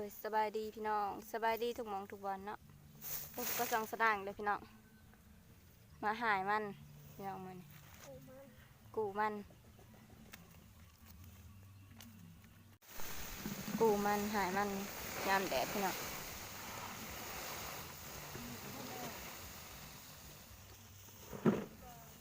ໂດຍ ສະບາຍດີພີ່ນ້ອງ ສະບາຍດີທຸກໝ່ອງທຸກບ່ອນເນາະ. ໂອ້ ກໍສ່ອງສະໜ່າງເດີພີ່ນ້ອງ ມາຫາຍມັນພີ່ນ້ອງ ມື້ນີ້ກູ້ມັນ ກູ້ມັນຫາຍມັນຍາມແດດພີ່ນ້ອງ.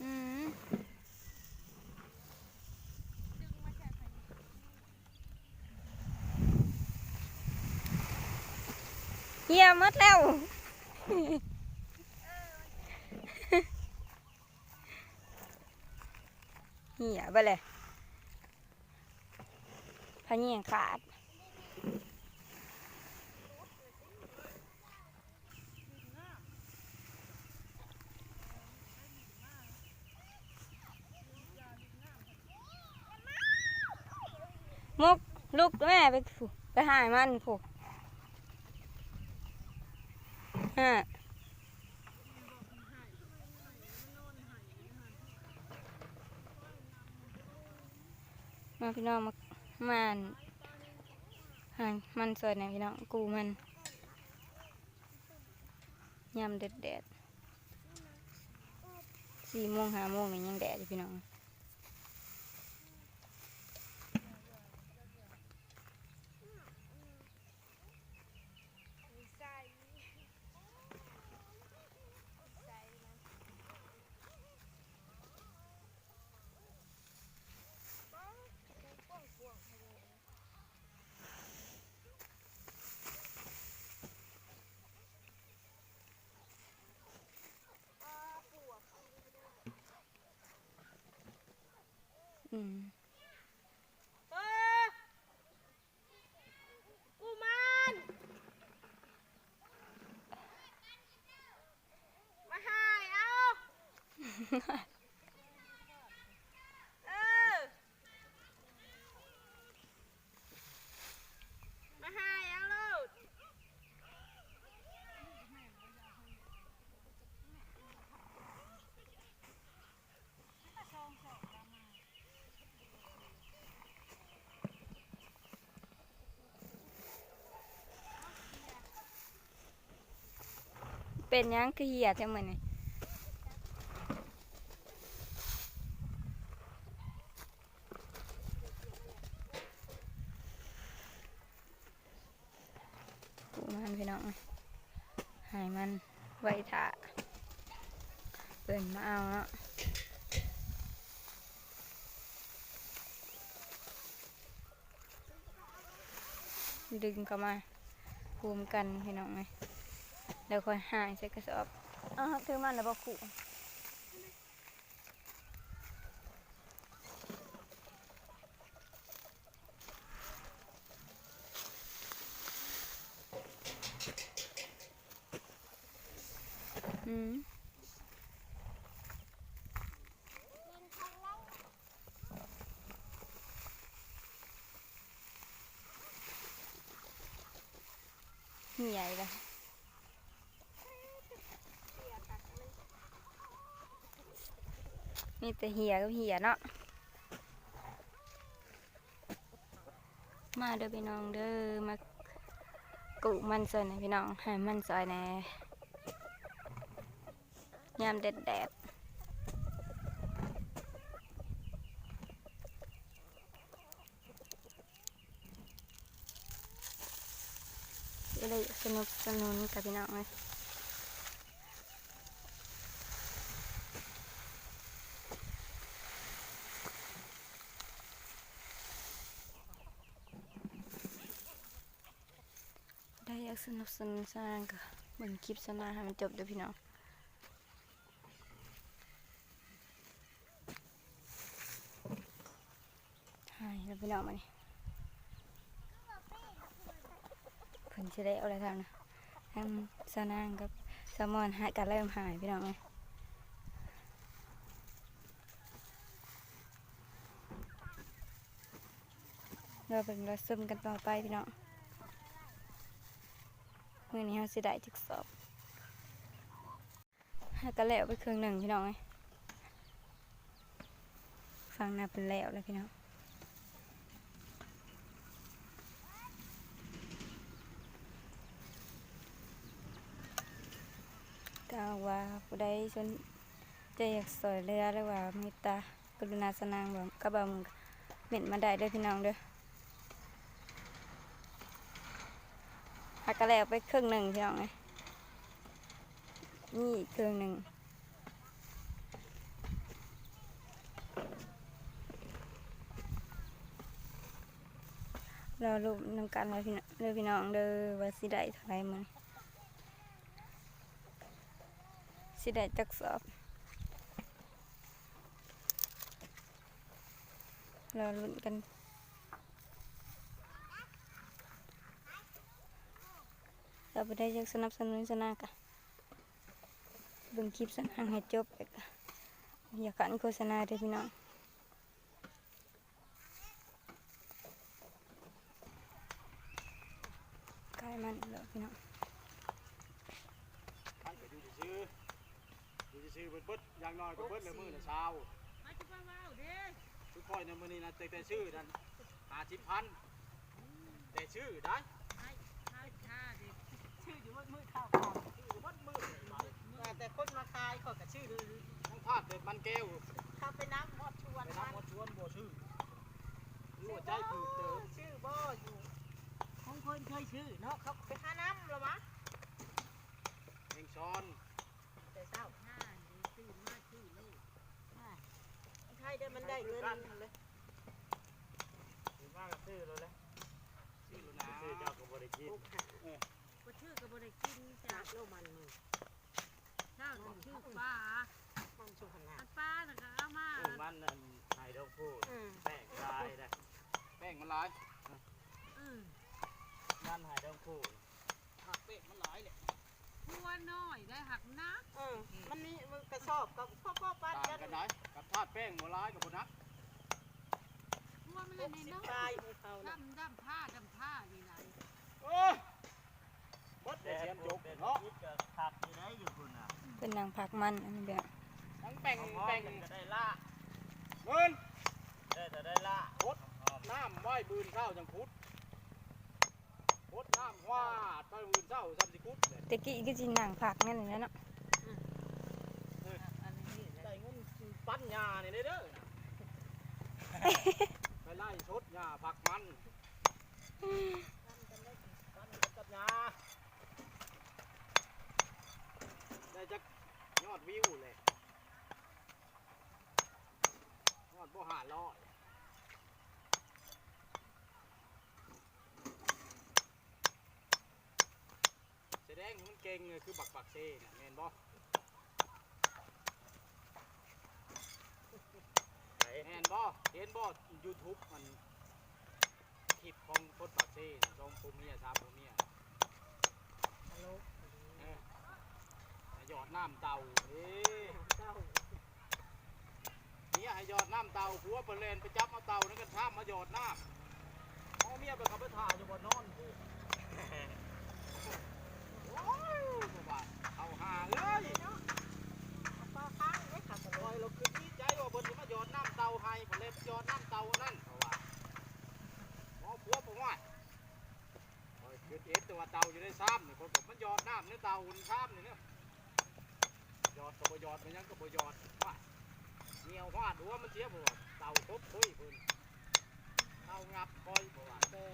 ອືມ ເຫື່ອໝົດແລ້ວ ເຫື່ອເບິດແລ້ວ ພະແຍງຂາດ. ມຸກ ລຸກແມ່ ໄປພຸ້ນ ໄປຫາຍມັນພຸ້ນ ຮະ. ມາພີ່ນ້ອງ ມາ ມາຫາຍມັນຊ່ອຍແດ່ພີ່ນ້ອງ ກູ້ມັນ ຍາມແດດໆ ສີ່ໂມງ ຫ້າໂມງນີ້ຍັງແດດຢູ່ພີ່ນ້ອງ. ອືມ ກູມັນ ມາຫາຍເອົາ ເອີ ມາຫາຍເອົາໂລດ. ເປັນຫຍັງຄືເຫຍແທ້ມື້ນີ້? ປູມັນພີ່ນ້ອງ ໃຫ້ມັນໄວ້ຖ້າເພິ່ນມາເອົາເນາະ ດຶງເຂົ້າມາໂຮມກັນພີ່ນ້ອງເອີຍ ແລ້ວຄ່ອຍຫາຍໃສ່ກະສອບ. ເອົາ ຖືມັນແລ້ວບໍ່ຄູ? ອືມ ເຫຍອີກແລ້ວ. ມີແຕ່ເຫຍກັບເຫຍເນາະ. ມາເດີພີ່ນ້ອງເດີ ມາກູ້ມັນຊ່ອຍແດ່ພີ່ນ້ອງ ໃຫ້ມັນຊ່ອຍແດ່ ຍາມແດດໆ. ເອີ ສະໜຸກສະໜຸນກັບພີ່ນ້ອງເອີຍ ໄດ້ຢາກສະໜຸກສະໜານກະເບິ່ງຄລິບສາວນາງໃຫ້ມັນຈົບເດີພີ່ນ້ອງ. ຫາຍແລ້ວພີ່ນ້ອງ ບາດນີ້ເພິ່ນຊິໄດ້ເອົາແລ້ວທາງນະ ທັງສາວນາງກັບສາວມອນຫາກະເລີ່ມຫາຍພີ່ນ້ອງເອີຍ. ລໍເບິ່ງລໍຊົມກັນຕໍ່ໄປພີ່ນ້ອງ ມື້ນີ້ເຮົາຊິໄດ້ຈັກສອບ. ຫາກະແລ້ວໄປເຄິ່ງໜຶ່ງພີ່ນ້ອງເອີຍ ຝັ່ງໜ້າເພິ່ນແລ້ວແລ້ວພີ່ນ້ອງ. ເອົາວ່າຜູ້ໃດສົນໃຈຢາກຊ່ວຍເຫຼືອ ຫຼືວ່າເມດຕາ ກະລຸນາສະນາງ ເວົ້າກັບບ່າວເມືອງ ເມັ້ນມາໄດ້ເດີພີ່ນ້ອງເດີ. ຫາກະແລ້ວໄປເຄິ່ງໜຶ່ງພີ່ນ້ອງເອີຍ ມີອີກເຄິ່ງໜຶ່ງ ລໍລຸ້ນນຳກັນເດີພີ່ນ້ອງເດີ ວ່າຊິໄດ້ເທົ່າໃດມື້ນີ້ ຊິໄດ້ຈັກສອບ ລໍລຸ້ນກັນ. ຖ້າຜູ້ໃດຢາກສະໜັບສະໜູນສະນາງກະເບິ່ງຄລິບສະນາງໃຫ້ຈົບ ແລ້ວກະຢ່າຂັດໂຄສະນາເດີພີ່ນ້ອງ. ຂາຍມັນແລ້ວພີ່ນ້ອງ ມັນກະຢູ່ຊື່ໆ ຢູ່ຊື່ໆ ເບິດໆ ຢ່າງໜ້ອຍກະເບິດລະມື້ລະຊາວ ໃຜຊິມາເວົ້າເດ້ ຄືຂ້ອຍນະ ມື້ນີ້ນະ ແຕ່ ແຕ່ຊື້ນັ້ນຫ້າສິບພັນ ແຕ່ຊື້ໄດ້ ໃຫ້ ໃຫ້ຄ່າເດ້ ຊື້ຢູ່ເບິດມື້ເຊົ້າຄ່ຳ ຊື້ຢູ່ເບິດມື້ ວ່າແຕ່ຄົນມາຂາຍ ຂ້ອຍກະຊື້ ຍັງພາດແຕ່ມັນແກ້ວ ເຂົ້າໄປນຳຮອດສວນ ໄປນຳຮອດສວນ ບໍ່ຊື້ ຮູ້ວ່າໃຈຖືກເຕີບ ຊື້ບໍ່ຢູ່ ຂອງເພິ່ນເຄີຍຊື້ເນາະ ເຂົາໄປຫານຳລະຫວາ ແມງຊອນ ແຕ່ເຊົ້າ ຫາ ຕື່ນມາຊື້ໂລດ ໃຄແຕ່ມັນໄດ້ເງິນເລີຍ ຕື່ນມາກະຊື້ໂລດແຫຼະ ຊື້ໂລດນາ ຊື້ເຈົ້າກະບໍ່ໄດ້ກິນ ບໍ່ຊື້ກະບໍ່ໄດ້ກິນ ຈັກໂລມັນມື້ ເຊົ້າກະຊື້ປາ ມັນສຸກຫັ້ນນະ ອັນປານະກະເອົາມາ ເອີ ມັນອັນໄຮດອງພູ ອືມ ແປ້ງຫຼາຍໄດ໋ ແປ້ງມັນຫຼາຍ ອືມ ມັນໄຮດອງພູ ຫາກເປັກມັນຫຼາຍແຫຼະ ຫົວນ້ອຍໄດ້ຫັກໜັກ ເອີ ມັນມີ ມັນກະສອບກະພໍໆ ປານກັນ ຕ່າງກັນໄດ໋ ກັບທາດແປ້ງບໍ່ຫຼາຍກະບໍ່ໜັກ ຫົວມັນລະນ້ອຍໆ ດຳໆ ພ້າ ດຳພ້າ ດຳພ້ານີ້ຫຼາຍ ເອີ ເບິດແລ້ວ ແສນຈົບເນາະ ເປັນນັ່ງພັກມັນ ອັນນີ້ແບບ ທັງແປ້ງ ແປ້ງກະໄດ້ລະ ເງິນ ໄດ້ແຕ່ໄດ້ລະ ຫົດນ້ຳໄວ້ ມື້ອື່ນເຊົ້າຈັ່ງຂຸດ ຫົດນ້ຳຫວາດໄປມື້ອື່ນເຊົ້າ ຊ່ຳຊິຂຸດແຫຼະ ແຕ່ກີ້ຄືຊິນັ່ງພັກນັ້ນແຫຼະເນາະ ອືມ ໄດ້ເງິນປັນຫຍ້ານີ້ເດີ ໄປໄລ່ສົດຫຍ້າພັກມັນ ປັນກັນກັບຫຍ້າ ໄດ້ຈັກຍອດວິວແຫຼະ ຮອດບໍ່ຫ້າຮ້ອຍ ສະແດງມັນເກັ່ງຄືບັກປາກເຊນະ ແມ່ນບໍ່? ໃຜ? ແມ່ນບໍ່? ເຫັນບໍ່? ຢູທູບມັນ ຄລິບຂອງຄົນປາກເຊນະ ສອງຜົວເມຍ ສາມຜົວເມຍ ຕະຫຼົກ ເອີ ໃຫ້ຢອດນ້ຳເຕົ່າເດ້ ເຕົ່າ ເມຍໃຫ້ຢອດນ້ຳເຕົ່າ ຜົວໄປແລ່ນໄປຈັບເອົາເຕົ່າໃນກັນຊາມມາຢອດນ້ຳ ເອົາເມຍໄປເຂົ້າໄປຖ້າຢູ່ບ່ອນນອນພຸ້ນ ໂອ້ຍ ບໍ່ບາດ ເຂົ້າຫາເອີຍ ເອົາປາຄ້າງເດ້ ຂ້ອຍລະຄິດໃນໃຈວ່າເພິ່ນຊິມາຢອດນ້ຳເຕົ່າໃຫ້ ເພິ່ນເລີຍໄປຢອດນ້ຳເຕົ່ານັ້ນ ເຂົາວ່າ ເອົາຜົວບໍ່ຮອດ ຂ້ອຍຄິດເຫັນແຕ່ວ່າເຕົ່າຢູ່ໃນຊາມນີ້ ຂ້ອຍກະມາຢອດນ້ຳໃນເຕົ່າຊາມນີ້ເນາະ ຢອດກະບໍ່ຢອດ ແມ່ນຫຍັງກະບໍ່ຢອດ ຫວ້າຍ ໜຽວຫວາດຫົວມັນເສຍ ເພາະວ່າເຕົ່າກົບຄຸຍເພິ່ນ ເຕົ່າຫຍັບຂ້ອຍ ເພາະວ່າແຕ່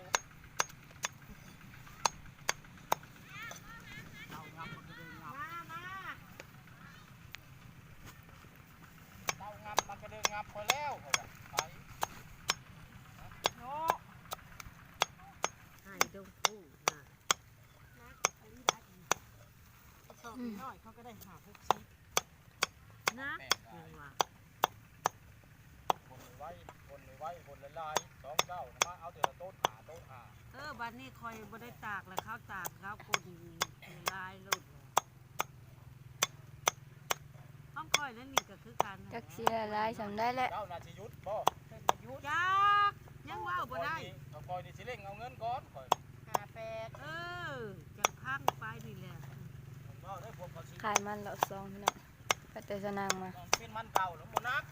ເຕົ່າຫຍັບມັນກະເດີຫຍັບ ມາ ມາ ເຕົ່າຫຍັບມັນກະເດີຫຍັບຂ້ອຍແລ້ວ ຂ້ອຍວ່າ ໄປ ເນາະ ໃຫ້ຕົງປູນະ ໜັກອີ່ຫຼີໄດ໋ ກະສອບ ອືມ ນ້ອຍເຂົາກະໄດ້ຫ້າຫົກສິບ ໜັກ ແມ່ນວ່າ ຄົນໄວໆ ຄົນໄວໆ ຄົນຫຼາຍໆ ສອງເຈົ້ານະ ມາເອົາເທື່ອລະໂຕນຫ້າ ໂຕນຫ້າ ເອີ ບາດນີ້ຂ້ອຍບໍ່ໄດ້ຕາກລະ ເຂົາຕາກ ເຂົາກົນຫຼາຍໂລດ ຂອງຂ້ອຍນັ້ນນີ້ກະຄືກັນ ຈັກຊິຫຼາຍສ່ຳໃດແຫຼະ ເຈົ້າໜ້າຊິຢຸດບໍ່? ເພິ່ນບໍ່ຢຸດ ຈັກ ຍັງເວົ້າບໍ່ໄດ້ ຂ້ອຍນີ້ຊິເລັ່ງເອົາເງິນກ່ອນ ຂ້ອຍ ຫ້າແປດ ເອີ ຈັ່ງພັງໄປນີ້ແຫຼະ ເວົ້າໄດ້ພວກເຂົາຊິ ຂາຍມັນລອບສອງພີ່ນ້ອງ ໄປແຕ່ສະໜາງມາ ເປັນມັນເຕົ່າແລ້ວບໍ່ໜັກ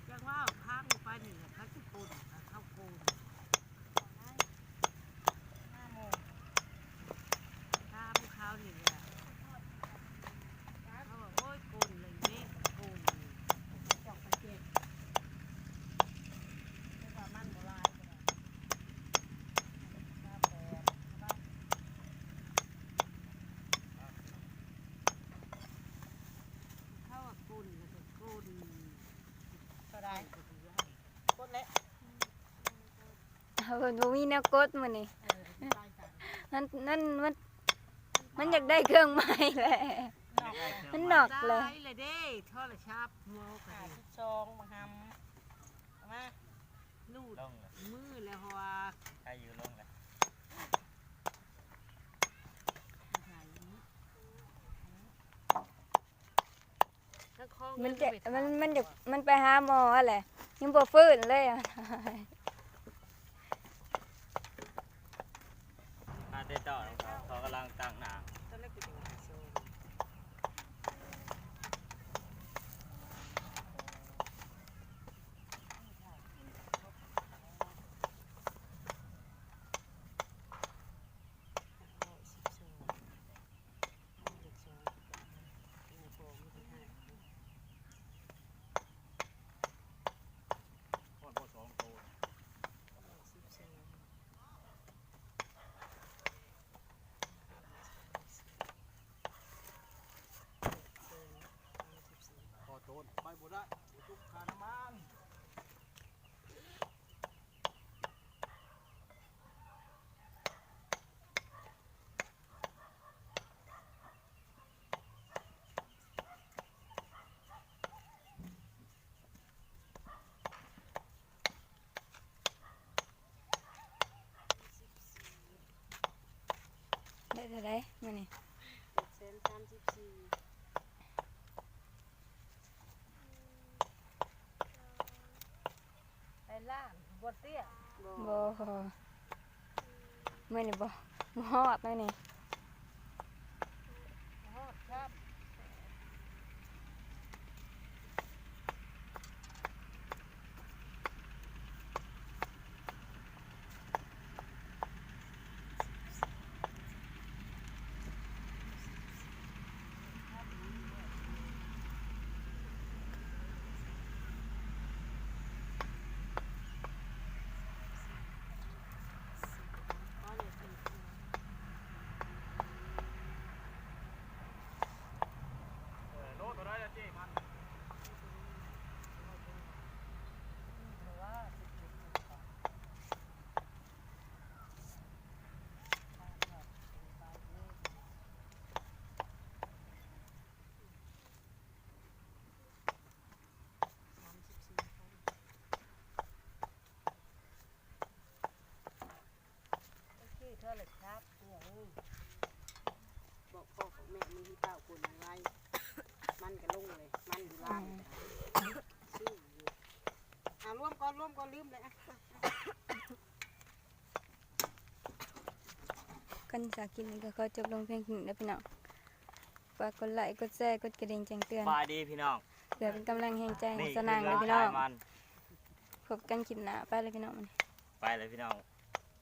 ຈັ່ງເວົ້າ ພັງໄປນີ້ແຫຼະ ເຂົາຊິໂກນ ເຂົາໂກນ ຫ້າໂມງ ຖາມເຂົານີ້ແຫຼະ ເພິ່ນບໍ່ມີແນວກົດມື້ນີ້ ມັນ ມັນ ມັນ ມັນຢາກໄດ້ເຄື່ອງໃໝ່ແຫຼະ ມັນນອກແຫຼະ ຕາຍແລ້ວເດ້ ໂທລະສັບຫົວກະດິ ຫ້າສິບສອງ ບັກຫຳ ເອົາມາ ລູດມືແລ້ວ ເພາະວ່າ ໃຫ້ຢູ່ລົງແລ້ວ ມັນຈະ ມັນ ມັນຢາກ ມັນໄປຫາໝໍແຫຼະ ຍັງບໍ່ຟື້ນເລີຍ ຫາແຕ່ເຈົ້າ ເຂົາກຳລັງຕັ້ງໜ້າ ຂໍໂຕນ ໄປບໍ່ໄດ້ ບໍ່ຈຸກຄ່ານ້ຳມັນ. ໄດ້ເທົ່າໃດມື້ນີ້? ເຈັດແສນສາມສິບສີ່ ໄດ້ລ້ານ ບໍ່ເຕ້ຍ ບໍ່ ມື້ນີ້ບໍ່ ບໍ່ຮອດມື້ນີ້. ບອກພໍ່ບອກແມ່ ມີທີ່ເຕົ້າຄົນໄວ ມັນກະລົງເລີຍ ມັນຢູ່ລາວ ຊື້ຢູ່ ເອົາລວມກ່ອນ ລວມກ່ອນ ລືມເລີຍ. ກ່ອນຈາກຄລິບນີ້ກໍຂໍຈົບລົງພຽງເທົ່ານີ້ເດີພີ່ນ້ອງ ຝາກກົດໄລ ກົດແຊ ກົດກະດິ່ງແຈ້ງເຕືອນ ສະບາຍດີພີ່ນ້ອງ ເພື່ອເປັນກຳລັງແຮງໃຈໃຫ້ສາວນາງເດີພີ່ນ້ອງ ພົບກັນຄລິບໜ້າ ໄປເລີຍພີ່ນ້ອງ ໄປເລີຍພີ່ນ້ອງ.